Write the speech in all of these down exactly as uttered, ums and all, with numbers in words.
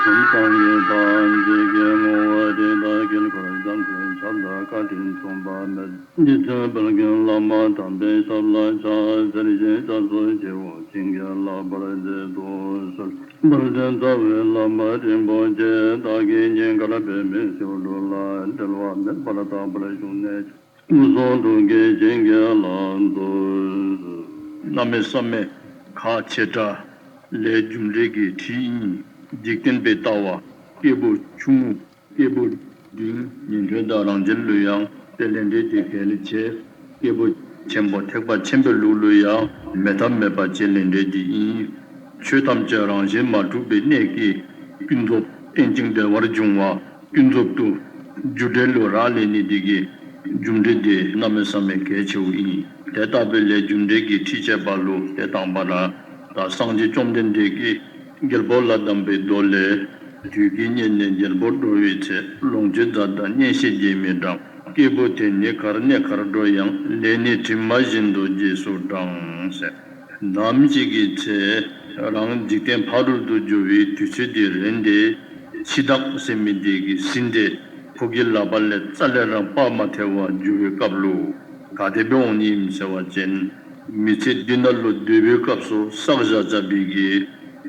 ཁམས་གསུམ་གྱི་བར་འཇིག་གི་བསྔོ་བ་དེ་དག་དཀྱིལ་འཁོར་བཟང་པོའི་ཆར་དང་བཀའ་དྲིན་མཚུངས་པ་མེད། རྗེ་བཙུན་དཔལ་ལྡན་བླ་མ་དམ་པའི་ཞབས་ལ་ཕྱག་འཚལ་ཞིང་སྐྱབས་སུ་མཆིའོ། བྱིན་གྱིས་བརླབ་པར་མཛད་དུ་གསོལ། དཔལ་ལྡན་རྩ་བའི་བླ་མ་རིན་པོ་ཆེ། བདག་གིས་ཉིན་དཀར་པདྨའི་སེའུ་འབྲུ་ལ། འབྲལ་བ་མེད་པར་རྟག་པར་བཞུགས་ནས། སྐུ་གསུང་ཐུགས་ཀྱི་བྱིན་གྱིས་བརླབ་ཏུ་གསོལ། གནམ་མེད་ས་མེད་ཁག་ཆེ་དྲགས་ལས་རྒྱུ་འབྲས་ཀྱི་ཁྲིད་ཨིན། འཇིག་རྟེན་པའི་ལྟ་བ། སྐྱེས་བུ་ཆུང་ངུ། སྐྱེས་བུ་འབྲིང་། ཉན་ཐོས་དང་རང་རྒྱལ་ལུ་ཡང་དེ་ལས་འབྲས་དེ་གལ་ཆེ། སྐྱེས་བུ་ཆེན་པོ་ཐེག་པ་ཆེན་པོའི་ལུགས་ལུ་ཡང་མེད་ཐབས་མེད་པ་ཅིག་ལས་འབྲས་དེ་ཨིན། ཆོས་ཐམས་ཅད་རང་བཞིན་མ་གྲུབ་པའི་གནད་ཀྱིས་ཀུན་རྫོབ་རྟེན་ཅིང་འབྲེལ་བར་འབྱུང་བ། ཀུན་རྫོབ་ཏུ་རྒྱུ་འབྲས་ལུ་རག་ལས་ནི་དེ་གིས་རྒྱུ་འབྲས་དེ་གནམ་མེད་ས་མེད་གལ་ཆེཝ་ཨིན། དེ་ལྟ་བུའི་ལས་རྒྱུ་འབྲས་ཀྱི་ཁྲིད་བྱེད་པ་ལུ་དེ་དང་པ་ར་ད་སངས་རྒྱས་བཅོམ་ལྡན་འདས་ཀྱིས་རྒྱལ་པོ་ལ་གདམས་པའི་མདོ་ལས། དུས་ཀྱི་གཉེན་ནི་རྒྱལ་པོར་འགྲོ་བའི་ཚེ། ལོངས་སྤྱོད་མཛའ་དང་གཉེན་བཤེས་རྗེས་མི་འབྲང་། སྐྱེས་བུ་དེ་ནི་གར་གནས་གར་འགྲོ་ཡང་། ལས་ནི་གྲིབ་མ་བཞིན་དུ་རྗེས་སུ་འབྲང་ཟེར། ནམ་ཞིག་གི་ཚེ་རང་འཇིག་རྟེན་ཕ་རོལ་ཏུ་འགྱུར་བའི་དུས་ཚོད་དེ་རན་ཏེ། འཆི་བདག་ཟེར་མི་དེ་གིས་ཟིན་ཏེ་ཁོ་གི་ལག་པ་ལས་རྩ་ལས་ར་དཔའ་མ་ཐལ་བར་འགྱུར་བའི་སྐབས་ལུ་ག་དེ་སྦེ་འོང་ནི་ཨིནམ་ཟེར་བ་ཅིན། མི་ཚེ་འདི་ནང་ལུ་སྡོད་པའི་སྐབས་སུ་བསགས་བཞག་བཞག་པའི་གི་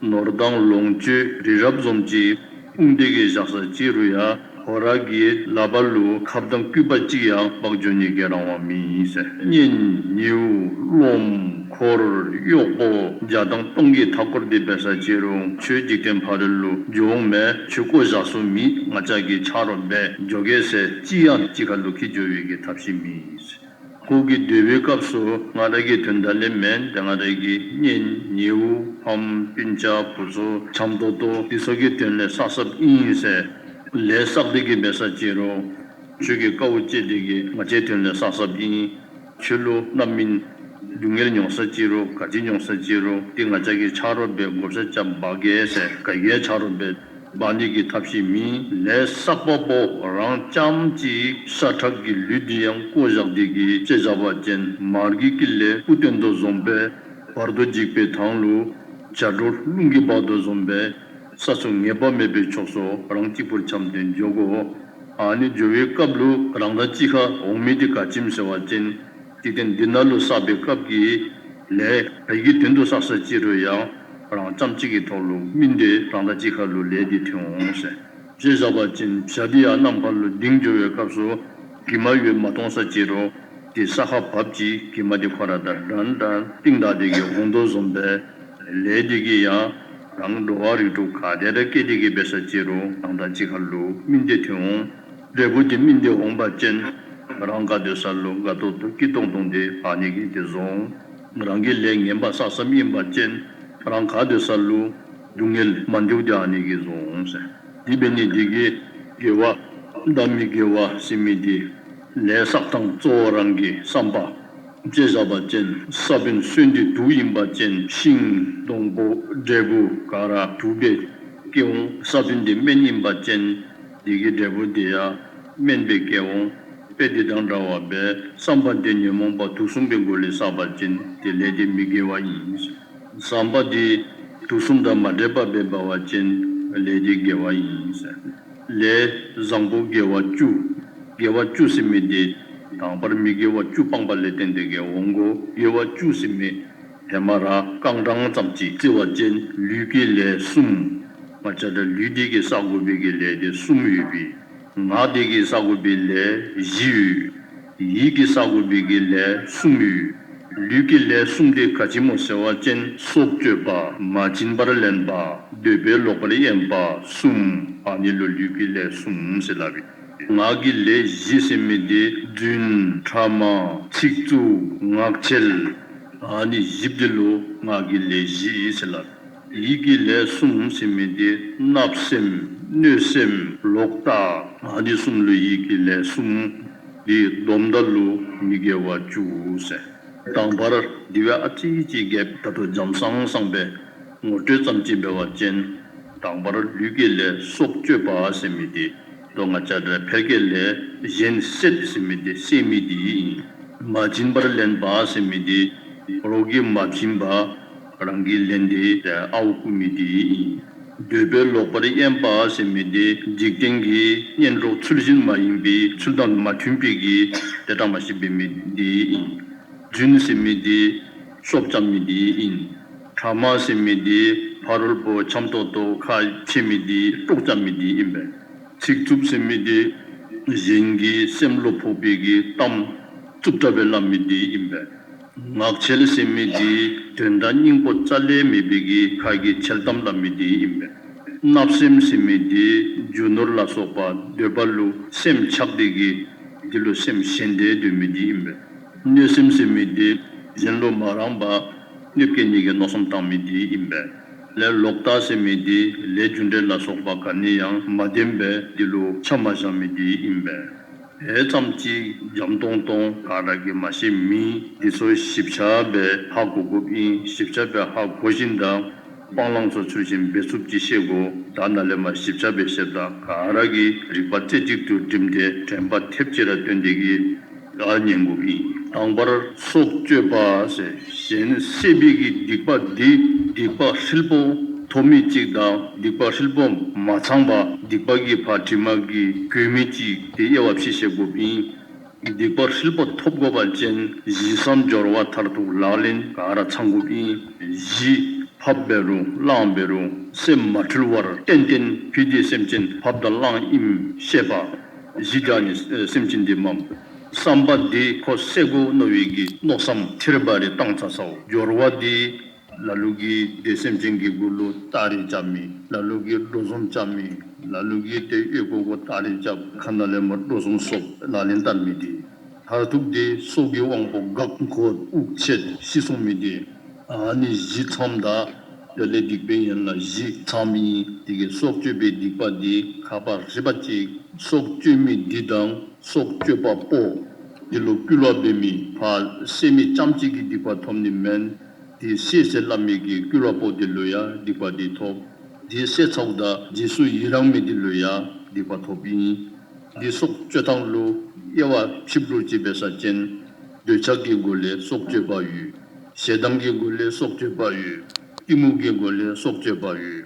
ནོར་དང་ལོངས་སྤྱོད་རི་རབ་བཟུམ་ཅིག་སྤུངས་ཏེ་གི་བཞག་ས་ཅིག་རུང་ཡང་ཁོ་ར་གི་ལག་པ་ལུ་ཁབ་དང་སྐུད་པ་ཅིག་ཡང་འབག་འགྱོ་ནི་གི་རང་དབང་མེད་ཟེར། གཉེན་ཉེཝ་སློབམ་འཁོར་གཡོག་པོ་བརྒྱ་དང་སྟོང་གིས་མཐའ་བསྐོར་ཏེ་འབད་ས་ཅིག་རུང་ཁྱོད་འཇིག་རྟེན་ཕ་རོལ་ལུ་འགྱོ་འོང་མས། ཁྱོད་བཀོ་བཞག་ས་མེད། ང་བཅས་ཀྱི་ཆ་རོགས་འབད་འགྱོ་གེ་ཟེར་ཅིག་ཡང་གཅིག་ཁར་ལུ་འཁྱིད་འགྱོ་བའི་གི་ཐབས་ཤེས་མེད་ཟེར། ཁོ་གིས་སྡོད་པའི་སྐབས་སུ་ང་ར་གི་དོན་དག་ལས་མེན། ཏེ་ང་ར་གི་གཉེན་ཉེཝ་ཕམ་སྤུན་ཆ་བུ་ཚུ་འཆམ་ཏོག་ཏོ་འདི་ཚུ་གི་དོན་ལས་བསགས་བསགསཔ་ཨིན་ཟེར། ལས་བསགས་ཏེ་གི་འབད་ས་ཅིག་རུང་ཁྱོད་ཀྱིས་དཀའཝ་སྤྱད་དེ་གི་ང་བཅས་དོན་ལས་བསགས་བསགསཔ་ཨིན། ཁྱོད་ལུ་རྣམ་སྨིན་སྡུག་བསྔལ་མྱོང་ས་ཅིག་རུང་ག་ཅི་མྱོང་ས་ཅིག་རུང་འདི་ང་བཅས་ཀྱི་ཆ་རོགས་འབད་བགོ་བཤའ་རྐྱབ་འབག་གེ་ཟེར་ག་གིས་ཆ་རོགས་འབད་འབག་ནི་གི་ཐབས་ཤེས་མེད། ལས་བསགས་པ་པོ་རང་རྐྱངམ་གཅིག་ཤ་ཁྲག་གི་ལུས་འདི་ཡང་བཀོ་བཞག་སྟེ་གི་དཔྱེ་བཞག་པ་ཅིན་མར་གྱི་དཀྱིལ་ལས་སྤུ་བཏོན་དོ་བཟུམ་སྦེ་བར་དོ་འཇིག་པའི་ཐང་ལུ་བྱ་སྒྲོ་རླུང་གིས་འབག་དོ་བཟུམ་སྦེ་ས་ཆུ་ངེས་པ་མེད་པའི་ཕྱོགས་སུ་རང་གཅིག་པུར་འཁྱམས་ཏེ་འགྱོ་དགོ། ཨ་ནི་འགྱོ་བའི་སྐབས་ལུ་རང་དང་གཅིག་ཁར་འོང་མི་འདི་ག་ཅི་ཨིནམ་ཟེར་བ་ཅིན་འཇིག་རྟེན་འདི་ནང་ལུ་བསགས་པའི་སྐབས་ཀྱི་ལས་ག་གི་དོན་དུ་བསགས་ས་ཅིག་རུང་ཡང་རང་རྐྱངམ་གཅིག་གི་ཐོག་ལུ་སྨིན་ཏེ་རང་དང་གཅིག་ཁར་ལུ་ལས་འདི་ཐོན་འོང་ཟེར། དཔྱེ་བཞག་པ་ཅིན་བྱ་འདི་ཡང་ནམ་མཁའ་ལུ་ལྡིང་འགྱོ་བའི་སྐབས་སུ་གྱིབ་མ་ཡོད་མ་མཐོང་ས་ཅིག་རུང་འདི་ས་ཁར་བབས་ཅི་གྱིབ་མ་འདི་ཁོ་ར་དང་འདྲན་འདྲ་རྟིང་བདའ་སྟེ་གི་འོང་དོ་བཟུམ་སྦེ་ལས་འདི་གིས་ཡང་རང་འགྲོ་བ་རིགས་དྲུག་ག་དེ་ར་སྐྱེས་ཏེ་གི་འབད་ས་ཅིག་རུང་རང་དང་གཅིག་ཁར་ལུ་སྨིན་ཏེ་ཐོན་འོང་། འབྲས་བུ་འདི་སྨིན་ཏེ་འོང་པ་ཅིན་རང་ག་སྡོད་ས་ལུ་དགའ་ཏོག་ཏོ་སྐྱིད་ཏོང་ཏོ་འདི་འབག་ནི་གི་འདི་བཟོ་འོང་། རང་གི་ལས་ངན་པ་བསགས་བསགསཔ་ཨིན་པ་ཅིན་རང་ག་སྡོད་ས་ལུ་སྡུག་བསྔལ་མ་བདེཝ་འདི་འབག་ནི་གི་བཟོ་འོང་ཟེར། དེ་འབད་ནི་འདི་གིས་དགེ་བ་དང་མི་དགེ་བ་ཟེར་མི་འདི་ལས་བསགས་ཐངས་གཙོ་བོ་རང་གི་བསམ་པ། དཔྱེ་བཞག་པ་ཅིན་ས་བོན་སོན་འདི་དུག་ཨིན་པ་ཅིན་ཤིང་སྡོང་པོ་འབྲས་བུ་ག་ར་དུག་སྦེ་སྐྱེ་འོང་། ས་བོན་འདི་སྨན་ཨིན་པ་ཅིན་འདི་གི་འབྲས་བུ་འདི་ཡང་སྨན་སྦེ་སྐྱེ་འོང་། དཔེ་འདི་དང་འདྲ་བ་སྦེ་བསམ་པ་འདི་ཉོན་མོངས་པ་དུག་གསུམ་གྱི་སྒོ་ལས་བསགས་པ་ཅིན་དེ་ལས་འདི་མི་དགེ་བ་ཨིན། བསམ་པ་འདི་དུག་གསུམ་དང་མ་འདྲེས་པ་སྦེ་འབད་བ་ཅིན་ལས་འདི་དགེ་བ་ཨིན། ལས་བཟང་པོ་དགེ་བ་བཅུ། དགེ་བ་བཅུ་ཟེར་མི་འདི་དང་པར་མི་དགེ་བ་བཅུ་སྤངས་པ་ལས་བརྟེན་ཏེ་གི་འོང་དགོ། དགེ་བ་བཅུ་ཟེར་མི་ཧེ་མ་ར་རྐང་གྲངས་ཙམ་ཅིག་བརྩི་བ་ཅིན་ལུས་ཀྱི་ལས་གསུམ། ང་བཅས་ར་ལུས་འདི་གིས་བསག་དགོ་པའི་གི་ལས་འདི་གསུམ་ཡོད་པས། ངག་འདི་གིས་བསག་དགོ་པའི་ལས་བཞི་ཡོད། ཡིད་ཀྱིས་བསག་དགོ་པའི་གི་ལས་གསུམ་ཡོད། ལུས་ཀྱི་ལས་གསུམ་འདི་ག་ཅི་སྨོ་ཟེར་བ་ཅིན་སྲོག་གཅོད་པ། མ་བྱིན་པར་ལེན་པ། འདོད་པས་ལོག་པར་གཡེམ་པ་གསུམ། ཨ་ནི་ལུ་ལུས་ཀྱི་ལས་གསུམ་ཟེར་སླབ་ཨིན། ངག་གི་ལས་བཞི་ཟེར་མི་འདི་རྫུན་ཕྲ་མ་ཚིག་རྩུབ་ངག་འཁྱལ། ཨ་ནི་བཞི་འདི་ལུ་ངག་གི་ལས་བཞི་ཟེར་སླབ། ཡིད་ཀྱི་ལས་གསུམ་ཟེར་མི་འདི་བརྣབ་སེམས་གནོད་སེམས་ལོག་ལྟ། ཨ་ནི་གསུམ་ལུ་ཡིད་ཀྱི་ལས་གསུམ། འདི་བསྡོམས་ད་ལུ་མི་དགེ་བ་བཅུ་ཟེར། དང་པར་འདི་བ་ཨ་ཙི་ཅིག་རྒྱབ་ད་ལྟོ་འཇམ་སང་སང་སྦེ་ངོ་སྤྲོད་ཙམ་ཅིག་འབད་བ་ཅིན་དང་པར་ལུས་ཀྱི་ལས་སྲོག་གཅོད་པ་ཟེར་མི་འདི་ད་ང་བཅས་ར་ཕལ་སྐད་ལས་གཞན་བསད་ཟེར་མི་འདི་བསད་མི་འདི་ཨིན། མ་བྱིན་པར་ལེན་པ་ཟེར་མི་འདི་རོགས་ཀྱིས་མ་བྱིན་པར་རང་གིས་ལེན་ཏེ་ཨརཝ་རྐུ་མི་འདི་ཨིན། འདོད་པས་ལོག་པར་གཡེམ་པ་ཟེར་མི་དེ་འཇིག་རྟེན་གྱི་གཉེན་གྲོགས་ཚུལ་བཞིན་མ་ཡིན་པའི་ཚུལ་དང་མ་མཐུན་པའི་གི་དེ་དྲག་མ་ཤེས་པའི་མི་དེ་ཨིན། རྫུན་ཟེར་མི་དེ་ཤོབ་རྐྱབ་མི་དེ་ཨིན། ཕྲ་མ་ཟེར་མི་དེ་ཕ་རོལ་པོ་འཆམ་ཏོག་ཏོ་ཁ་ཕྱེ་མི་དེ་ལྐོག་རྐྱབ་མི་དེ་ཨིན་པས། ཚིག་རྩུབ་ཟེར་མི་དེ་གཞན་གྱི་སེམས་ལུ་ཕོག་པའི་གི་གཏམ་རྩུབ་དྲགས་སྦེ་སླབ་མི་དེ་ཨིན་པས། ངག་འཁྱལ་ཟེར་མི་དེ་དོན་དག་སྙིང་པོ་རྩ་ལས་མེད་པའི་གི་ཁ་གི་འཁྱལ་གཏམ་སླབ་མི་དེ་ཨིན་པས། བརྣབ་སེམས་ཟེར་མི་དེ་རྒྱུ་ནོར་ལ་སོགས་པ་འདོད་པ་ལུ་སེམས་ཆགས་ཏེ་གི་དེ་ལུ་སེམས་ཞེན་ཏེ་སྡོད་མི་དེ་ཨིན་པས། གནོད་སེམས་ཟེར་མི་དེ་གཞན་ལུ་མ་རངས་པར་གནོད་སྐྱེལ་ནི་གི་མནོ་བསམ་བཏང་མི་དེ་ཨིན་པས། ལས་ལོག་ལྟ་ཟེར་མི་དེ་ལས་རྒྱུ་འབྲས་ལ་སོགས་པ་ག་ནི་ཡང་མ་བདེན་པས་དེ་ལུ་ཆ་མ་བཞག་མི་དེ་ཨིན་པས། དེ་ཙམ་ཅིག་འཇམ་ཏོང་ཏོ་ག་ར་གིས་མ་ཤེས་མི་འདི་ཚུ་ཞིབ་ཆ་སྦེ་ཧ་གོ་དགོཔ་ཨིན། ཞིབ་ཆ་སྦེ་ཧ་གོ་ཞིནམ་ད་སྤང་བླང་ཚུ་ཚུལ་བཞིན་འབད་ཚུགསཔ་ཅིག་ཤེས་དགོ། ད་ནཱ་ལས་མར་ཞིབ་ཆ་སྦེ་བཤདཔ་ད་ག་ར་གིས་རིག་པ་རྩེ་གཅིག་ཏུ་བསྒྲིམས་ཏེ་དྲན་པ་ཐེབས་ཅིག་ར་བཏོན་ཏེ་གིས་ཨ་ཉན་དགོཔ་ཨིན། དང་པར་སྲོག་གཅོད་པ་ཟེར་གཞན་བསད་པའི་གི་སྡིག་པ་འདི་སྡིག་པ་ཧྲིལ་པོ་ཐོབ་མི་ཅིག་དང་སྡིག་པ་ཧྲིལ་པོ་མ་ཚང་པར་སྡིག་པ་གི་ཕར་དྲི་མ་གིས་གོས་མི་ཅིག་དེ་དབྱེ་བ་ཕྱེ་ཤེས་དགོཔ་ཨིན། སྡིག་པ་ཧྲིལ་པོ་ཐོབ་དགོ་པ་ཅིན་གཞི་བསམ་སྦྱོར་བ་མཐར་ཐུག་ལག་ལེན་ག་ར་ཚང་དགོཔ་ཨིན། གཞི་ཕབ་འབད་རུང་བླངས་འབད་རུང་སེམས་མ་འཁྲུལ་བར་ཏན་ཏན་ཕི་དེ་སེམས་ཅན་ཕབ་དང་བླངས་ཨིནམ་ཤེས་པ། གཞི་བཞག་ནི་སེམས་ཅན་དེ་མམ་བསམ་པ་དེ་ཁོ་བསད་དགོ་མནོ་བའི་གི་མནོ་བསམ་ཐེར་པ་རེ་བཏང་ཚར་ཚརཝ་སྦྱོར་བ་དེ་ལ་ལུ་གིས་དེ་སེམས་ཅན་གྱི་མགུ་ལུ་སྟ་རེ་རྐྱབ་མི། ལ་ལུ་གིས་འགྲོ་འཛོམས་རྐྱབ་མི། ལ་ལུ་གིས་དེ་ཨོལ་ལྐོག་གུ་སྟ་རེ་རྐྱབ། ཁ་ནང་ལས་མར་འགྲོ་འཛོམས་སོགས་ལག་ལེན་བསྟར་མི་དེ། མཐར་ཐུག་དེ་སྲོག་གི་དབང་པོ་འགག་འཁོར་དབུགས་ཆད་ཤི་སོང་མི་དེ། ཨ་ནི་གཞི་ཚངམ་ད་དེ་ལས་སྡིག་པའི་ཡན་ལག་གཞི་ཚངམ་ཨིན། དེ་གིས་སྲོག་གཅོད་པའི་སྡིག་པ་དེ་ཁ་པར་རི་པ་ཅིག་སྲོག་གཅོད་མི་དེ་དང་སྲོག་གཅོད་པ་པོ་དེ་ལུ་བསྐུལ་བ་འབད་མི་ཕར་བསད་མི་རྐྱངམ་ཅིག་གིས་སྡིག་པ་ཐོབ་ནི་མེན། དེ་བསད་ཟེར་སླབ་མི་གི་བསྐུལ་བ་པོ་དེ་ལུ་ཡང་སྡིག་པ་དེ་ཐོབ། དེ་བསད་ཚརཝ་ད་རྗེས་སུ་ཡི་རང་མི་དེ་ལུ་ཡང་སྡིག་པ་ཐོབ་ཨིན། དེ་སྲོག་གཅོད་ཐངས་ལུ་དབྱེ་བ་ཕྱེ་བློ་ཅིག་འབད་ས་ཅིན་འདོད་ཆགས་ཀྱི་སྒོ་ལས་སྲོག་གཅོད་པ་ཡོད། ཞེ་སྡང་གི་སྒོ་ལས་སྲོག་གཅོད་པ་ཡོད། གཏི་མུག་གི་སྒོ་ལས་སྲོག་གཅོད་པ་ཡོད།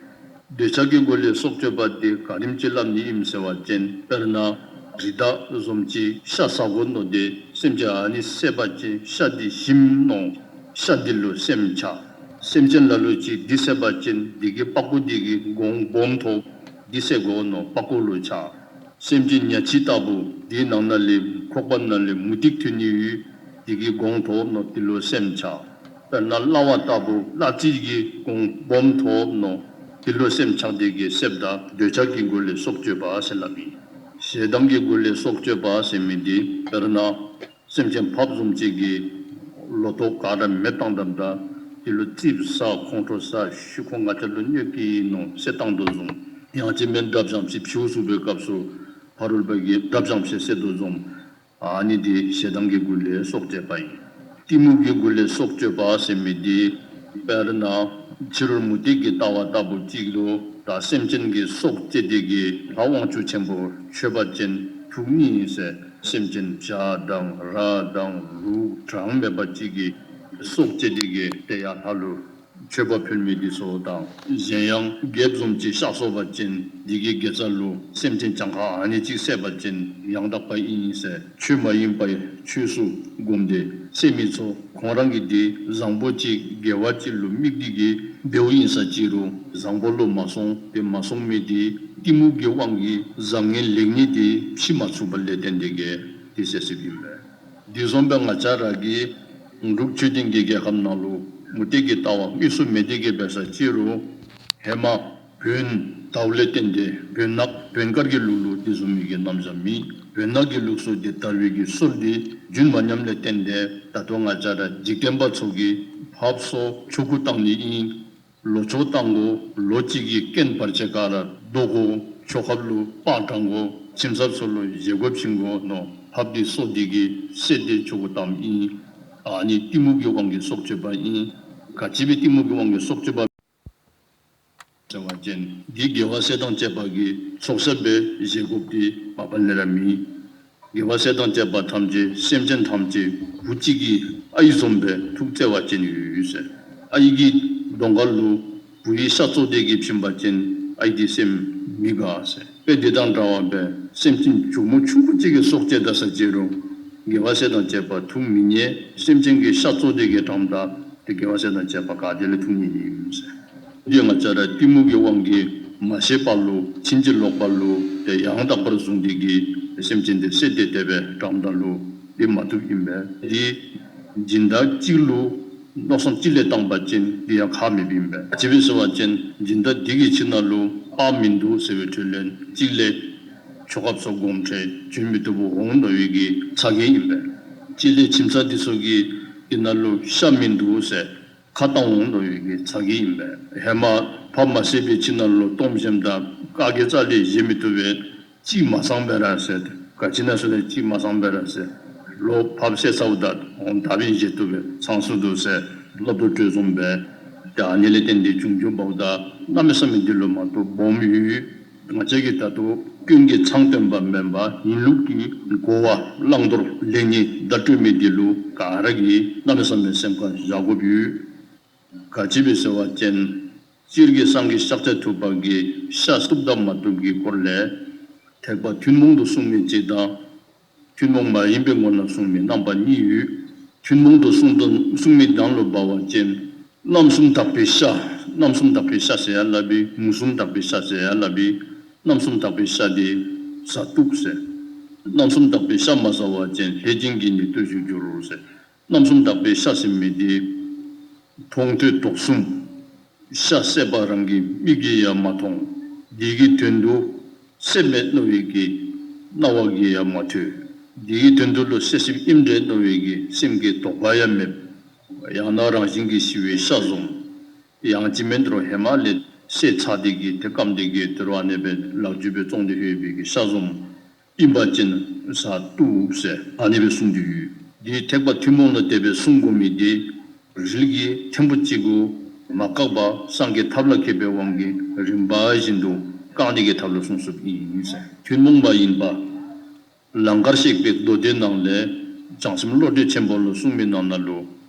འདོད་ཆགས་ཀྱི་སྒོ་ལས་སྲོག་གཅོད་པ་དེ་ག་དེམ་ཅིག་སླབ་ནི་ཨིནམ་ཟེར་བ་ཅིན་དཔེར་ན་རི་དྭགས་བཟུམ་ཅིག་ཤ་ཟ་དགོ་མནོ་སྟེ་སེམས་ཅན་ཨ་ནི་བསད་པ་ཅིན་ཤ་དེ་ཞིམ་མནོ། ཤ་དེ་ལུ་སེམས་ཆགས། སེམས་ཅན་ལ་ལུ་ཅིག་དེ་བསད་པ་ཅིན་དེ་གི་པགས་ཀོ་དེ་གིས་གོང་སྦོམ་ཐོབ། དེ་བསད་དགོ་མནོ་པགས་ཀོ་ལུ་ཆགས། སེམས་ཅན་ཉ་ཁྱི་ལྟ་བུ་དེ་ནང་ན་ལས་ཁོག་པ་ནང་ལས་མུ་ཏིག་ཐོན་ནི་ཡོད། དེ་གིས་གོང་ཐོབ་མནོ་དེ་ལུ་སེམས་ཆགས། དཔེར་ན་གླ་བ་ལྟ་བུ་གླ་རྩི་གིས་གོང་སྦོམ་ཐོབ་མནོ་དེ་ལུ་སེམས་ཆགས་དེ་གིས་བསདཔ་ད་འདོད་ཆགས་ཀྱི་སྒོ་ལས་སྲོག་གཅོད་པ་ཟེར་སླབ་ཨིན། ཞེ་སྡང་གི་སྒོ་ལས་སྲོག་གཅོད་པ་ཟེར་མི་དེ་དཔེར་ན་སེམས་ཅན་ཕགཔ་བཟུམ་ཅིག་གིས་ལོ་ཐོག་ག་ར་མེདཔ་བཏང་དཔ་ད་དེ་ལུ་ཙིགཔ་ཟ་ཁོང་ཁྲོ་ཟ་ཤི་ཁོ་ང་བཅས་ལུ་གནོད་ཀྱི་ཨིན་མནོ་བསད་བཏང་དོ་བཟུམ། ཡང་ཅིན་མེན་དགྲ་བཅོམ་ཅིག་ཕྱིའུ་ཚུགས་པའི་སྐབས་སུ་ཕ་རོལ་པོ་གིས་དགྲ་བཅོམ་ཅིག་བསད་དོ་བཟུམ། ཨ་ནི་དེ་ཞེ་སྡང་གི་སྒོ་ལས་སྲོག་གཅོད་པ་ཨིན། གཏི་མུག་གི་སྒོ་ལས་སྲོག་གཅོད་པ་ཟེར་མི་དེ་དཔེར་ན་ཕྱི་རོལ་མུ་སྟེགས་ཀྱི་ལྟ་བ་ལྟ་བུ་ཅིག་ལུ་ད་སེམས་ཅན་གྱི་སྲོག་བཅད་དེ་གིས་ལྷ་དབང་ཕྱུག་ཆེན་པོ་མཆོད་པ་ཅིན་ཐུགས་མཉེས་ཟེར་སེམས་ཅན་བྱ་དང་ར་དང་ལུག་གྲངས་མེད་པ་ཅིག་གི་སྲོག་བཅད་དེ་གིས་དེ་ཡང་ལྷ་ལུ་མཆོད་པ་ཕུལ་མི་དེ་ཚུ་དང་གཞན་ཡང་རྒྱལཔོ་བཟུམ་ཅིག་གཤགས་སོང་པ་ཅིན་དེ་གི་དགེ་རྩ་ལུ་སེམས་ཅན་གྱངས་ཁ་ཨ་ནི་ཅིག་བསད་པ་ཅིན་ཡང་དག་པ་ཨིན་ཟེར་ཆོས་མ་ཡིན་པའི་ཆོས་སུ་བསྒོམས་ཏེ་བསད་མི་ཚུ་ཁོང་རང་གིས་དེ་བཟང་པོ་ཅིག་དགེ་བ་ཅིག་ལུ་དམིགས་ཏེ་གིས་འབདཝ་ཨིན་ས་ཅིག་རུང་བཟང་པོ་ལུ་མ་སོང་། དེ་མ་སོང་མི་དེ་གཏི་མུག་གི་དབང་གིས་བཟང་ངན་ལེགས་ཉེས་དེ་ཕྱེ་མ་ཚུགས་པ་ལས་བརྟེན་ཏེ་གིས་དེ་བསད་བསདཔ་ཨིན་པས། དེ་བཟུམ་སྦེ་ང་བཅས་ར་གི་འབྲུག་ཆོས་ལྡན་གྱི་རྒྱལ་ཁམས་ནང་ལུ་མུ་སྟེགས་ཀྱི་ལྟ་བ་དམིགས་སུ་མེད་དེ་གིས་འབད་ས་ཅིག་རུང་ཧེ་མ་བོན་དརཝ་ལས་བརྟེན་ཏེ་བོན་ནག་བོན་དཀར་གྱི་ལུགས་ལུ་དེ་བཟུམ་མའི་གི་རྣམ་གཞག་མེད། བོན་ནག་གི་ལུགས་སུ་དེ་དར་བའི་གི་སྲོལ་དེ་རྒྱུན་མ་ཉམས་ལས་བརྟེན་ཏེ་ད་ལྟོ་ང་བཅས་ར་འཇིག་རྟེན་པ་ཚུ་གིས་ཕགཔ་ཚུ་ཆོ་ག་བཏང་ནི་ཨིན། ལོ་ཆོ་བཏང་དགོ། ལོ་གཅིག་གི་རྐྱེན་བར་ཆད་ག་ར་བཟློག་དགོ། ཆོ་གཔ་ལུ་སྤང་དྲང་དགོ། ཁྱིམ་ཚབ་ཚུ་ལུ་བཞེས་སྒོ་བྱིན་དགོ་མནོ་ཕགཔ་དེ་གསོད་དེ་གིས་བསད་དེ་ཆོ་ག་བཏངམ་ཨིན། ཨ་ནི་གཏི་མུག་གི་དབང་གིས་སྲོག་གཅོད་པ་ཨིན། ག་ཅི་སྦེ་གཏི་མུག་གི་དབང་གིས་སྲོག་གཅོད་པ་ཟེར་བ་ཅིན་དེ་དགེ་བ་བསགས་དང་བཅས་པ་གི་ཚོགས་བསགས་སྦེ་བཞེས་དགོཔ་དེ་མ་པ་ལས་ར་མེད། དགེ་བ་བསགས་དང་བཅས་པ་ཐམས་ཅད་སེམས་ཅན་ཐམས་ཅད་བུ་གཅིག་གི་ཨའི་བཟུམ་སྦེ་ཐུགས་བརྩེ་བ་ཅན་ཡོད་ཟེར། ཨའི་གི་གདོང་ཁ་ལུ་བུ་ཡི་ཤ་བཙོ་སྟེ་གིས་བྱིན་པ་ཅིན་ ཨའི་དེ་སེམས་མི་དགའ་ཟེར། དཔེ་འདི་དང་འདྲ་བ་སྦེ་སེམས་ཅན་གྱོག་མོ་ཆུང་ཀུ་ཅིག་གི་སྲོག་བཅད་ད་ས་ཅི་རུང་དགེ་བ་ཟེར་དང་བཅས་པ་འཐུང་མི་ཉན། སེམས་ཅན་གྱི་ཤ་བཙོ་དེ་གི་དགྲམ་ད་དེ་དགེ་བ་ཟེར་དང་བཅས་པ་ག་དེ་ལས་འཐུང་ཉན་ཨིན་ཟེར། དེ་ང་བཅས་ར་གཏི་མུག་གི་དབང་གིས་མ་ཤེས་པ་ལུ་ཕྱིན་ཅི་ལོག་པ་ལུ་དེ་ཡང་དག་པར་བཟུང་དེ་གི་སེམས་ཅན་དེ་བསད་དེ་དེ་སྦེ་དགྲམ་ད་ལུ་དེ་མ་བཏུབ་ཨིན་པས། དེ་སྦྱིན་བདག་གཅིག་ལུ་མནོ་བསམ་གཅིག་ལས་བཏང་པ་ཅིན་དེ་ཡང་ཁག་མེདཔ་ཨིན་པས། ག་ཅི་སྦེ་ཟེར་བ་ཅིན་སྦྱིན་བདག་དེ་གི་ཁྱིམ་ནང་ལུ་པགས་མིན་འདུག་ཟེར་བའི་འཕྲོ་ལས་གཅིག་ལས་ཆོ་གཔ་ཚུ་སྒོམ་ཁྲལ་བྱོན་མི་བཏུབ་པར་འོང་མནོ་བའི་གི་ཚ་གྱང་ཨིན་པས། གཅིག་ལས་ཁྱིམ་ཚང་དེ་ཚུ་གི་དེ་ནང་ལུ་ཤ་མིན་འདུག་ཟེར་ཁ་བཏང་འོང་མནོ་བའི་གི་ཚ་གྱང་ཨིན་པས། ཧེ་མ་ཕམ་མ་བསད་པའི་ཁྱིམ་ནང་ལུ་གཏོརམ་བཞེངམ་ད་བཀའ་བརྒྱད་རྩ་ལས་བཞེས་མི་བཏུབ་པས། གཅིག་མ་ཚང་བས་ར་ཟེར། ག་ཅི་ཨིན་ན་ཟེར་ན་གཅིག་མ་ཚང་བས་ར་ཟེར། ལོག་ཕར་བསད་ཚརཝ་ད་འོང་ད་འབདན་བཞེས་བཏུབ་པས། ཚང་སོང་འདུག་ཟེར་སླབ་དོ་བཟུམ་སྦེ། ད་ཨ་ནི་ལས་བརྟེན་ཏེ་བྱུང་བྱུངམ་ད་གནམ་མེད་ས་མེད་འདི་ལུ་མ་བཏུབ་སྦོམ་ཡོད། ང་བཅས་ཀྱིས་ད་ལྟོ་སྐྱོན་གྱི་མཚང་བཏོན་པ་མེན་པར་ཡིན་ལུགས་ཀྱི་གོ་བ་བླང་དོར་ལེགས་ཉེས་བརྡ་སྤྲོད་མི་འདི་ལུ་ག་ར་གིས་གནམ་མེད་ས་མེད་སེམས་ཁར་བཞག་དགོཔ་ཡོད། ག་ཅི་སྦེ་ཟེར་བ་ཅིན་སྤྱིར་གྱི་སངས་རྒྱས་ཤཱཀྱ་ཐུབ་པ་གིས་ཤ་བཏུབ་དང་མ་བཏུབ་ཀྱི་སྐོར་ལས་ཐེག་པ་ཐུན་མོང་དུ་གསུངས་མི་ཅིག་དང་ཐུན་མོང་མ་ཡིན་པའི་ངོ་ན་གསུངས་མི་རྣམ་པ་གཉིས་ཡོད། ཐུན་མོང་དུ་གསུངས་དང་གསུངས་མི་དང་ལུ་འབད་བ་ཅིན་རྣམ་གསུམ་དག་པའི་ཤ། རྣམ་གསུམ་དག་པའི་ཤ་ཟེར་ཡང་སླབ་ཨིན། མུ་གསུམ་དག་པའི་ཤ་ཟེར་ཡང་སླབ་ཨིན། རྣམ་གསུམ་དག་པའི་ཤ་དེ་བཟའ་བཏུབ་ཟེར། རྣམ་གསུམ་དག་པའི་ཤ་མ་བཟའ་བ་ཅིན་ལྷས་བྱིན་གྱི་ནད་དུ་འགྱུར་ཟེར། རྣམ་གསུམ་དག་པའི་ཤ་ཟེར་མི་དེ་མཐོང་ཐོས་དོགས་གསུམ། ཤ་བསད་པ་རང་གི་མིག་གིས་ཡང་མ་མཐོང་། དེ་གི་དོན་དུ་བསད་མེད་མནོ་བའི་གི་རྣ་བ་གིས་ཡང་མ་ཐོས། དེ་གི་དོན་དུ་ལུ་བསད་བསདཔ་ཨིན་འདྲས་མནོ་བའི་གི་སེམས་ཀྱི་དོགས་པ་ཡང་མེད། ཡང་ན་རང་བཞིན་གྱིས་ཞི་བའི་ཤ་བཟུམ། ཡང་ཅིན་མེན་རུང་ཧེ་མ་ལས་བསད་ཚར་དེ་གི་དེ་སྐམ་དེ་གི་དེ་རུ་ཨ་ནི་སྦེ་ལག་འཇུ་སྦེ་བཙོང་སྟེ་ཡོད་པའི་གི་ཤ་བཟུམ་ཨིན་པ་ཅིན་བཟའ་བཏུབ་ཟེར་ཨ་ནི་སྦེ་གསུངས་ཏེ་ཡོད། དེ་ཐེག་པ་ཐུན་མོང་ལུ་དེ་སྦེ་གསུང་དགོ་མི་དེ་རིལ་གྱིས་ཐེངས་པོ་གཅིག་གུ་མ་བཀག་པར་སངས་རྒྱས་ཐབས་ལ་མཁས་པའི་དབང་གིས་རིམ་པ་བཞིན་དུ་བཀག་ནི་གི་ཐབས་ལུ་གསུངས་གསུངསཔ་ཨིན་ཟེར། ཐུན་མོང་མ་ཡིན་པ་ལང་ཀར་གཤེགས་པའི་མདོ་སྡེ་ནང་ལས་བྱང་སེམས་བློ་གྲོས་ཆེན་པོ་ལུ་གསུངས་མི་ནང་ན་ལུ་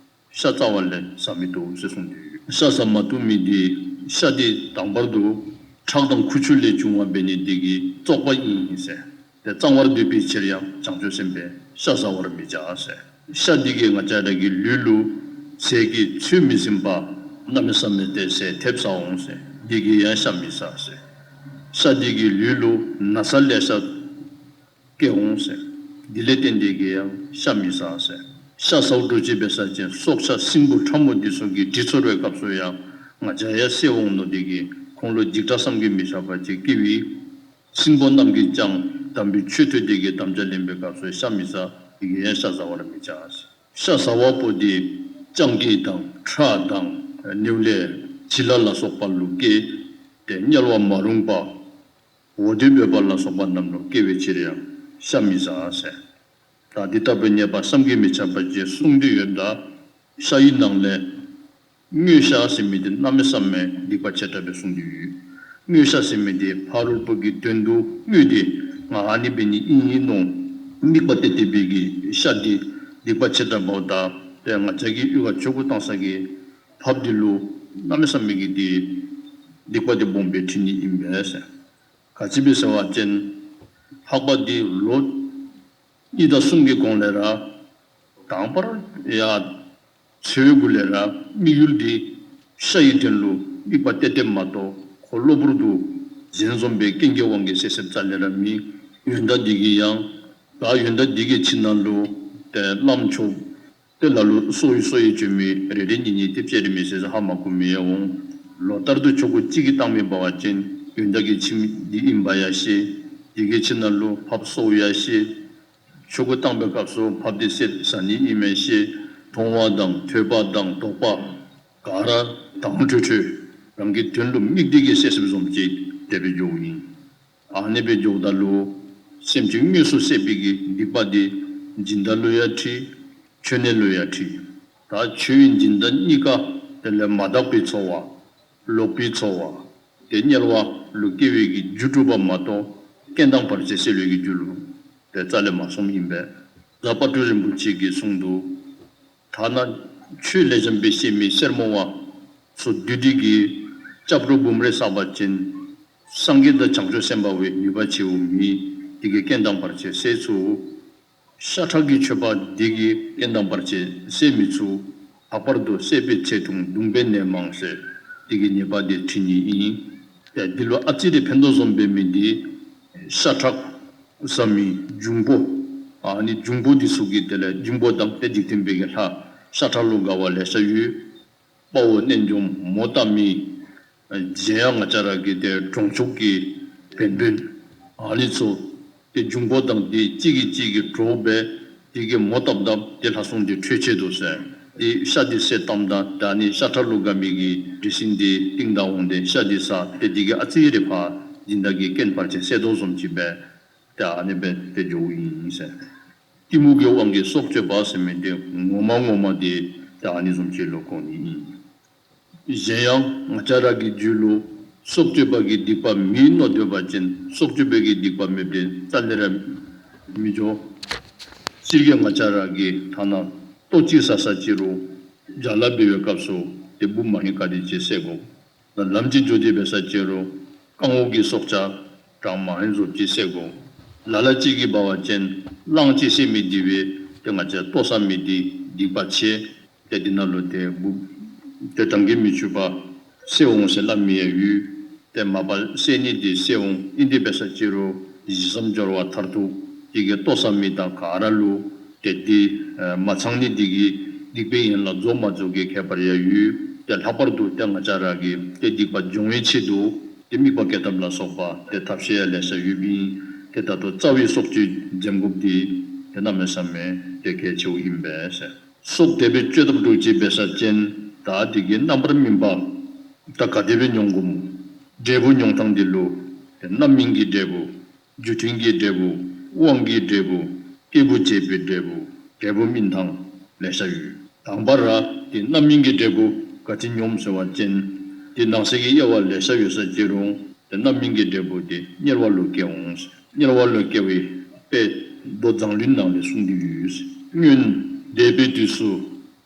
ཤ་རྩ་བ་ལས་བཟའ་མི་བཏུབ་ཟེར་གསུངས་ཏེ་ཡོད། ཤ་བཟའ་མ་བཏུབ་མི་དེ་ཤ་དེ་དང་པར་དུ་ཁྲག་དང་ཁུ་ཆུ་ལས་བྱུང་བ་འབད་ནི་དེ་གིས་བཙོགཔ་ཨིན་ཟེར། དེ་གཙང་བར་འདོད་པའི་ཕྱིར་ཡང་བྱང་ཆུབ་སེམས་དཔའི་ཤ་བཟའ་བར་མི་བྱ་ཟེར། ཤ་དེ་གིས་ང་བཅས་ར་གི་ལུས་ལུ་ཟས་ཀྱི་ཚོད་མི་ཟིན་པར་གནམ་མེད་ས་མེད་ཏེ་ཟས་ཐེབས་ཟ་འོང་ཟེར། དེ་གིས་ཡང་ཤ་མི་བཟའ་ཟེར། ཤ་དེ་གིས་ལུས་ལུ་ན་ཚ་ལེ་ཤ་སྐྱེ་འོང་ཟེར། དེ་ལས་བརྟེན་ཏེ་གིས་ཡང་ཤ་མི་བཟའ་ཟེར། ཤ་ཟཝ་འདྲཝ་ཅིག་འབད་ས་ཅིན་སྲོག་ཆགས་སྲིན་འབུ་ཕྲ་མོ་འདི་ཚུ་གིས་དྲི་ཚོར་བའི་སྐབས་སུ་ཡང་ང་བཅས་ཡང་བསད་འོང་མནོ་སྟེ་གིས་ཁོང་ལུ་འཇིགས་སྐྲག་བསམ་གྱིས་མི་ཁྱབ་པ་ཅིག་སྐྱེ་བས། སྲིན་པོ་རྣམས་ཀྱིས་ཀྱང་དམ་པའི་ཆོས་ཐོས་ཏེ་གིས་དམ་བཅའ་ལེན་པའི་སྐབས་སུ་ཤ་མི་བཟའ། དེ་གིས་ཡང་ཤ་བཟའ་བར་མི་བྱ་ཟེར། ཤ་བཟའ་བ་པོ་དེ་སྤྱང་ཀི་དང་ཁྲག་དང་ནེའུ་ལེ་བྱི་ལ་ལ་སོགས་པ་ལུ་སྐྱེ། དེ་དམྱལ་བ་མ་རུངས་པ་འོ་དོད་འབད་པ་ལ་སོགས་པ་རྣམས་ལུ་སྐྱེ་བའི་ཕྱིར་ཡང་ཤ་མི་བཟའ་ཟེར། ད་འདི་ལྟ་བུའི་ཉེས་པ་བསམ་གྱིས་མི་ཁྱབ་པ་ཅིག་གསུངས་ཏེ་ཡོདཔ་ད་ཤ་ཡི་ནང་ལས་དངོས་ཤ་ཟེར་མི་དེ་གནམ་མེད་ས་མེད་སྡིག་པ་ཆེ་དྲགས་སྦེ་གསུངས་ཏེ་ཡོད། དངོས་ཤ་ཟེར་མི་དེ་ཕ་རོལ་པོ་གི་དོན་དུ་དངོས་དེ་ང་ཨ་ནི་འབད་ནི་ཨིན་ཨིན་མནོ་དམིགས་པ་གཏད་དེ་འབད་གི་ཤ་དེ་སྡིག་པ་ཆེ་དྲགས་འབདཝ་ད་དེ་ང་བཅས་ཀྱིས་གཡུས་ཁར་ཆོ་ག་བཏང་ས་གི་ཕགཔ་དེ་ལུ་གནམ་མེད་ས་མེད་ཀྱི་དེ་སྡིག་པ་དེ་སྦོམ་སྦེ་འཁྲི་ནི་ཨིན་པས་ཟེར། ག་ཅི་སྦེ་ཟེར་བ་ཅིན་ཕགཔ་དེ་ལོ་གཉིས་དང་གསུམ་གྱི་གོང་ལས་ར་དང་པར་ཡང་འཚོ་བའི་གུ་ལས་ར་དམིགས་ཡུལ་དེ་ཤ་ཡི་དོན་ལུ་དམིགས་པ་གཏད་དེ་མ་གཏོགས་ཁོ་གློ་བུར་དུ་གཞན་བཟུམ་སྦེ་རྐྱེན་གྱི་དབང་གིས་བསད་བསདཔ་རྩ་ལས་ར་མེད། ཡོན་བདག་དེ་གིས་ཡང་ད་ཡོན་བདག་དེ་གི་ཁྱིམ་ནང་ལུ་དེ་བླམ་ཆོསཔ་དེ་ལ་ལུ་གསོ་བའི་གསོ་བའི་བཅོས་མིན་རེ་རེ་གཉིས་གཉིས་དེ་བཅད་རེ་མི་ཟེར་ཟེར་ཧ་མ་གོ་མི་ཡང་འོང་། ལོ་ལྟར་དུ་ཆོ་ག་གཅིག་གིས་བཏང་མི་འབད་བ་ཅིན་ཡོན་བདག་གི་ཁྱིམ་འདི་ཨིན་པ་ཡང་ཤེས། དེ་གི་ཁྱིམ་ནང་ལུ་ཕགཔ་གསོཝ་ཡང་ཤེས། ཆོ་ག་བཏང་པའི་སྐབས་སུ་ཕགཔ་དེ་བསད་བཟའ་ནི་ཨིན་མི་ཤེས། མཐོང་བ་དང་ཐོས་པ་དང་དོགས་པ་ག་ར་དྭངས་འཕྲོས་འཕྲོས་རང་གི་དོན་ལུ་དམིགས་ཏེ་གིས་བསད་བསདཔ་བཟུམ་ཅིག་དེ་སྦེ་འགྱོཝ་ཨིན། ཨ་ནི་སྦེ་འགྱོཝ་ད་ལུ་སེམས་ཅན་དངོས་སུ་བསད་པའི་གི་སྡིག་པ་དེ་སྦྱིན་བདག་ལུ་ཡང་འཁྲི། མཆོད་གནས་ལུ་ཡང་འཁྲི། ད་མཆོད་པའི་སྦྱིན་བདག་གཉིས་ཀ་དེ་ལས་མ་དག་པའི་འཚོ་བ་ལོག་པའི་འཚོ་བ་དེ་དམྱལ་བ་ལུ་སྐྱེ་བའི་གི་རྒྱུ་སྒྲུབ་པ་མ་གཏོགས་རྐྱེན་དང་བར་ཆད་སེལ་བའི་གི་རྒྱུ་ལུ་དེ་རྩ་ལས་མ་སོངམ་ཨིན་པས། རྫ་དཔལ་སྤྲུལ་རིན་པོ་ཆེ་གིས་གསུངས་འདུག། ཐ་ན་ཆོས་ལེགས་ཤོམ་སྦེ་ཤེས་མི་སེར་མོ་བ་ཚུ་བདུད་སྡིག་གིས་སྐྱབས་འགྲོ་འབུམ་རེ་བསགས་པ་ཅིན་ སངས་རྒྱས་དང་བྱང་ཆུབ་སེམས་དཔའ་བའི་ནུས་པ་ཆེ་བོ་མེད། དེ་གིས་རྐྱེན་དང་བར་ཆད་སེལ་ཚུགས། ཤ་ཁྲག་གི་མཆོད་པ་འདི་གིས་རྐྱེན་དང་བར་ཆད་སེལ་མི་ཚུགས། ལྷག་པར་དུ་བསད་པའི་ཚེ་ཐུང་གདུང་པའི་ནད་མང་ཟེར། དེ་གི་ནད་པ་དེ་ཁྲིད་ནི་ཨིན། ཏེ་འདི་ལུ་ཨ་ཙི་རེ་ཕན་ཐོགས་བཟུམ་འབད་མི་འདི་ཤ་ཁྲག་ཟ་མི་འབྱུང་པོ། ཨ་ནི་འབྱུང་པོ་འདི་ཚུ་གི་དེ་ལས་འབྱུང་པོ་དང་ཏེ་འཇིག་རྟེན་པའི་གི་ལྷ་ཤ་ཁྲག་ལུ་དགའ་བ་ལེ་ཤ་ཡོད། དཔའ་བོ་རྣལ་འབྱོརམ་མོ་བཏབ་མི། གཞན་ཡང་ང་བཅས་ར་གི་ཏེ་གྲོང་ཆོག་གི་བན་བོན་ཨ་ནི་ཚུ་ཏེ་འབྱུང་པོ་དང་ཏེ་གཅིག་གིས་གཅིག་གི་གྲོགས་འབད། དེ་གིས་མོ་བཏབ་ད་ཏེ་ལྷ་སྲུང་འདི་ཁྲོས་ཆད་དོ་ཟེར། ཏེ་ཤ་འདི་བསད་བཏངམ་ད་ད་ཨ་ནི་ཤ་ཁྲག་ལུ་དགའ་མི་གི་འདྲེ་སྲིན་འདི་རྟིང་བདའ་འོང་སྟེ་ཤ་འདི་ཟ། ཏེ་དེ་གིས་ཨ་ཙི་རེ་ཕར་སྦྱིན་བདག་གི་རྐྱེན་བར་ཆད་སེལ་དོ་བཟུམ་ཅིག་འབད། ཏེ་ཨ་ནི་སྦེ་ཏེ་འགྱོཝ་ཨིན་ཟེར། གཏི་མུག་གི་དབང་གིས་སྲོག་གཅོད་པ་ཟེར་མི་འདི་ངོ་མ་ངོ་མ་འདི་ཏེ་ཨ་ནི་བཟུམ་ཅིག་ལུ་གོ་ནི་ཨིན། གཞན་ཡང་ང་བཅས་ར་གི་རྒྱུད་ལུ་སྲོག་གཅོད་པ་གི་སྡིག་པ་མེད་མནོ་སྡོད་པ་ཅིན་སྲོག་གཅོད་པའི་གི་སྡིག་པ་མེདཔ་འདི་རྩ་ལས་ར་མི་འགྱོ། སྤྱིར་གྱིས་ང་བཅས་ར་གིས་ཐ་ན་ལྟོ་ཅིག་ཟ་ས་ཅིག་རུང་བྱ་ལ་འབད་བའི་སྐབས་སུ་ཏེ་འབུཔ་མ་ཧེ་ག་དེ་ཅིག་བསད་དགོ། ལམ་ཅིག་འགྱོ་སྟེ་འབད་ས་ཅིག་རུང་རྐང་འོག་གི་སྲོག་ཆགས་གྲངས་མ་ཧེ་བཟོ་ཅིག་བསད་དགོ། ལ་ལ་ཅིག་གིས་འབད་བ་ཅིན་གླང་ཅིག་བསད་མི་འདི་བས་ཏེ་ང་བཅས་ལྟོ་ཟ་མི་འདི་སྡིག་པ་ཆེ། ཏེ་འདི་ནང་ལུ་ཏེ་འབུཔ་ཏེ་གྲངས་ཀྱིས་མི་ཆོད་པ་བསད་འོང་ཟེར་སླབ་མི་ཡང་ཡོད། ཏེ་མ་པ་བསད་ནི་འདི་བསད་འོང་། ཨིན་ཏེ་འབད་ས་ཅིག་རུང་གཞི་བསམ་སྦྱོར་བ་མཐར་ཐུག་དེ་གིས་ལྟོ་ཟ་མི་དང་ག་ར་ལུ་ཏེ་འདི་མ་ཚང་ནི་འདི་གིས་སྡིག་པའི་ཡན་ལག་རྫོགས་མ་རྫོགས་ཀྱི་ཁྱད་པར་ཡང་ཡོད། ཏེ་ལྷག་པར་དུ་ཏེ་ང་བཅས་ར་གིས་ཏེ་སྡིག་པ་སྦྱོང་བའི་ཆེད་དུ་ཏེ་དམིགས་པ་བསྐྱེད་ཐབས་ལ་སོགས་པ་ཏེ་ཐབས་ཤེས་ཡང་ལེ་ཤ་ཡོདཔ་ཨིན། ཏེ་ད་ལྟོ་རྩ་བའི་སྲོག་གཅོད་འཛེམ་དགོཔ་འདི་ཏེ་གནམ་མེད་ས་མེད་ཏེ་གལ་ཆེཝ་ཨིན་པས་ཟེར། སྲོག་དེ་སྦེ་གཅོད་ཐབས་འདྲཝ་ཅིག་འབད་ས་ཅིན་ད་འདི་གི་རྣམ་པར་སྨིན་པ་ད་ག་དེ་སྦེ་མྱོང་དགོཔ་སྨོ། འབྲས་བུ་མྱོང་ཐངས་འདི་ལུ་ཏེ་རྣམ་སྨིན་གྱི་འབྲས་བུ། རྒྱུ་མཐུན་གྱི་འབྲས་བུ། དབང་གི་འབྲས་བུ། སྐྱེས་བུ་བྱེད་པའི་འབྲས་བུ། འབྲས་བུ་སྨིན་ཐངས་ལེ་ཤ་ཡོད། དང་པ་ར་ཏེ་རྣམ་སྨིན་གྱི་འབྲས་བུ་ག་ཅི་མྱོངམ་ཟེར་བ་ཅིན་ཏེ་ནང་གསེས་ཀྱི་དབྱེ་བ་ལེ་ཤ་ཡོད་ས་ཅིག་རུང་ཏེ་རྣམ་སྨིན་གྱི་འབྲས་བུ་འདི་དམྱལ་བ་ལུ་སྐྱེ་འོང་། དམྱལ་བ་ལུ་སྐྱེ་བའི་དཔེ་མདོ་མཛངས་བླུན་ནང་ལས་གསུངས་ཏེ་ཡོད། སྔོན་འདས་པའི་དུས་སུ་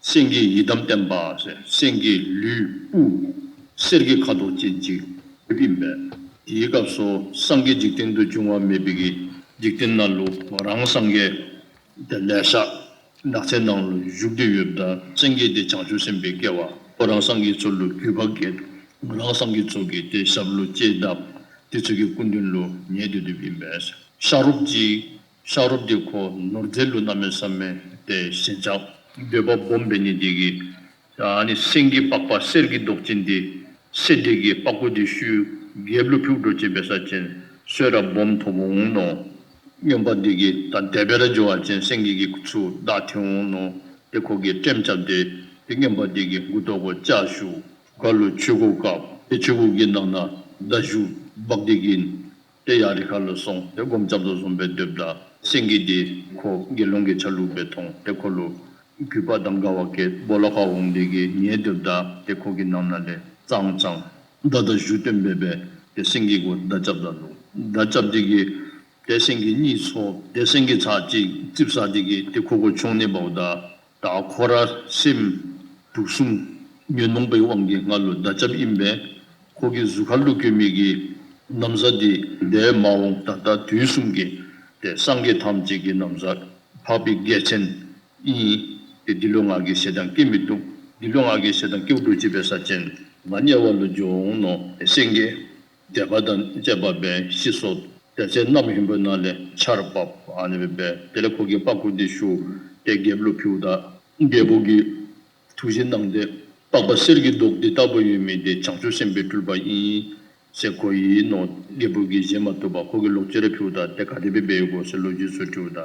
སེང་གེ་ཡི་དམ་བསྟན་པ་ཟེར་སེང་གེ་ལུས་སྤུ་གསེར་གྱི་ཁ་དོག་ཅན་ཅིག་ཡོདཔ་ཨིན་པས། དེའི་སྐབས་སུ་སངས་རྒྱས་འཇིག་རྟེན་དུ་བྱུང་བ་མེད་པའི་གི་འཇིག་རྟེན་ནང་ལུ་རང་སངས་རྒྱས་ཏེ་ལེ་ཤ་ནགས་ཚལ་ནང་ལུ་བཞུགས་ཏེ་ཡོདཔ་ད་སེང་གེ་དེ་བྱང་ཆུབ་སེམས་དཔའི་སྐྱེ་བ་ཁོ་རང་སངས་རྒྱས་ཚུ་ལུ་གུས་པ་བསྐྱེད། རང་སངས་རྒྱས་ཚུ་གི་ཏེ་ཞབས་ལུ་ལྕེ་བརྡབ། དེ་ཚུ་གི་སྐུ་མདུན་ལུ་ཉལ་ཏེ་སྡོདཔ་ཨིན་པས། ཤ་རོགསཔ་ཅིག་ཤ་རོགསཔ་དེ་ཁོ་ནོར་རྫས་ལུ་གནམ་མེད་ས་མེད་ཏེ་ཞེན་ཆགས་འདོད་པ་སྦོམ་འབད་ནི་དེ་གིས་ཨ་ནི་སེང་གེ་པགས་པ་གསེར་གྱི་མདོག་ཅན་དེ་བསད་དེ་གིས་པགས་ཀོ་དེ་ཤུལ་རྒྱལཔོ་ལུ་ཕུལ་འགྱོ་ཅི་འབད་ས་ཅིན་གསོལ་རས་སྦོམ་ཐོབ་འོང་མནོ། རྔོན་པ་དེ་གིས་ད་དེ་སྦེ་ར་འགྱོ་བ་ཅིན་སེང་གེ་གི་ཚུར་བདའ་ཐལ་འོང་མནོ། ཏེ་ཁོ་གིས་ཀྲེམ་རྐྱབ་སྟེ་ཏེ་རྔོན་པ་དེ་གི་མགུ་ཏོ་གུ་ལྕགས་གཞུ་ཁ་ལུ་ཆོས་གོས་བཀབ། ཏེ་ཆོས་གོས་ཀྱི་ནང་ན་མདའ་གཞུ་འབག་སྟེ་གིས་ཏེ་ཡར་རི་ཁ་ལུ་སོང་སྟེ་སྒོམ་རྐྱབ་དོ་བཟུམ་སྦེ་སྡོདཔ་ད་སེང་གེ་དེ་ཁོ་དགེ་སློང་གི་ཆ་ལུགས་སྦེ་མཐོང་སྟེ་ཁོ་ལུ་གུས་པ་དང་དགའ་བ་བསྐྱེད་སྦོ་ལོགས་ཁར་འོང་སྟེ་གིས་ཉལ་སྡོདཔ་ད་ཏེ་ཁོ་གི་ནང་ན་ལས་ཙང་ཙང་མདའ་དང་གཞུ་བཏོན་སྦེ་སྦེ་ཏེ་སེང་གེ་གུ་མདའ་རྐྱབ་ད་ནུག། མདའ་རྐྱབ་སྟེ་གིས་ཏེ་སེང་གེ་གཉིད་སོང་། ཏེ་སེང་གེ་ཚར་གཅིག་ཙིགཔ་ཟ་སྟེ་གིས་ཏེ་ཁོ་གུ་མཆོང་ནི་འབདཝ་ད་ད་ཁོ་ར་སེམས་དུག་གསུམ་ཉོན་མོངས་པའི་དབང་གིས་ང་ལུ་མདའ་རྐྱབ་ཨིན་པས། ཁོ་གི་གཟུགས་ཁར་ལུ་གྱོན་མི་གི་ན་བཟའ་འདི་འདས་མ་འོངས་ད་ལྟ་དུས་གསུམ་གྱི་ཏེ་སངས་རྒྱས་ཐམས་ཅད་ཀྱི་ན་བཟའ་འཕགས་པའི་རྒྱལ་མཚན་ཨིན། ཏེ་འདི་ལུ་ང་གིས་ཞེ་སྡང་སྐྱེ་མི་བཏུབ། འདི་ལུ་ང་གིས་ཞེ་སྡང་སྐྱེཝ་འདྲཝ་ཅིག་འབད་ས་ཅིན་ང་དམྱལ་བ་ལུ་འགྱོ་འོང་མནོ། ཏེ་སེང་གེ་དད་པ་དང་བཅས་པ་སྦེ་ཤི་སོང་། དེ་ཚེ་གནམ་ཧོནམོ་ནང་ལས་ཆརཔ་བབས། ཨ་ནི་སྦེ་སྦེ་དེ་ལས་ཁོ་གིས་པགས་ཀོ་འདི་ཞུ་སྟེ་རྒྱལཔོ་ལུ་ཕུལཝ་ད་རྒྱལཔོ་གིས་ཐུགས་བཞེད་གནང་སྟེ་པགས་པ་གསེར་གྱི་མདོག་འདི་ལྟ་བུ་ཡོད་མི་འདི་བྱང་ཆུབ་སེམས་དཔའི་སྤྲུལ་པ་ཨིན་ཟེར་གོ་ཡི་མནོ། རྒྱལཔོ་གིས་བཞེས་མ་བཏུབ་པར་ཁོ་གིས་ལོག་ཅི་ར་ཕུལཝ་ད་ཏེ་ག་དེ་སྦེ་འབད་ཡི་གོ་ཟེར་ལོ་རྒྱུས་ཚུ་དྲིཝ་ད་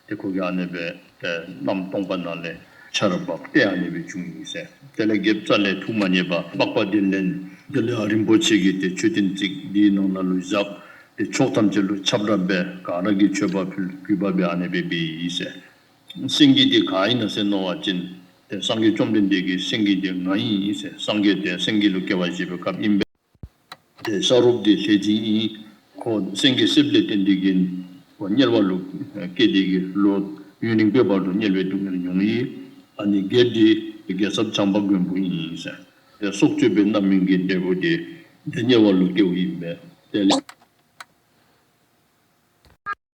ཏེ་ཁོ་གིས་ཨ་ནི་སྦེ་ཏེ་གནམ་སྟོང་པ་ནང་ལས་ཆརཔ་བབས་ཏེ་ཨ་ནི་སྦེ་བྱུང་ཡི་ཟེར། དེ་ལས་རྒྱལཔོ་རྩ་ལས་ཐུགས་མ་མཉེས་པར་པགས་པ་འདི་ལེན། དེ་ལས་ཨ་རིན་པོ་ཆེ་གི་ཏེ་མཆོད་རྟེན་བརྩིགས། འདིའི་ནང་ན་ལུ་བཞག། ཏེ་ཕྱོགས་ཐམས་ཅད་ལུ་ཁྱབ་བརྡལ་འབད། ག་ར་གིས་མཆོད་པ་ཕུལ། གུས་པ་འབད། ཨ་ནི་སྦེ་འབད་ཡི་ཟེར། སེང་གེ་འདི་ག་ཨིན་ན་ཟེར་མནོ་བ་ཅིན་ཏེ་སངས་རྒྱས་བཅོམ་ལྡན་འདས་ཀྱིས་སེང་གེ་འདི་ང་ཨིན་ཟེར། སངས་རྒྱས་དེ་སེང་གེ་ལུ་སྐྱེ་བ་བཞེས་པའི་སྐབས་ཨིན་པས། ཏེ་ཤ་རོགསཔ་འདི་ལྷས་སྦྱིན་ཨིན། ཁོ་སེང་གེ་བསདཔ་ལས་བརྟེན་ཏེ་གིས་ཁོ་དམྱལ་བ་ལུ་སྐྱེས་ཏེ་གིས་ལོ་ཡུན་རིང་པོའི་བར་དུ་དམྱལ་བའི་སྡུག་བསྔལ་མྱོང་ཡི། ཨ་ནི་རྒྱལཔོ་འདི་རྒྱལ་ཚབ་བྱམས་པ་མགོན་པོ་ཨིན་ཟེར། ཏེ་སྲོག་གཅོད་པའི་རྣམ་སྨིན་གྱི་འབྲས་བུ་འདི་ཏེ་དམྱལ་བ་ལུ་སྐྱེཝ་ཨིན་པས། དེ་ལས་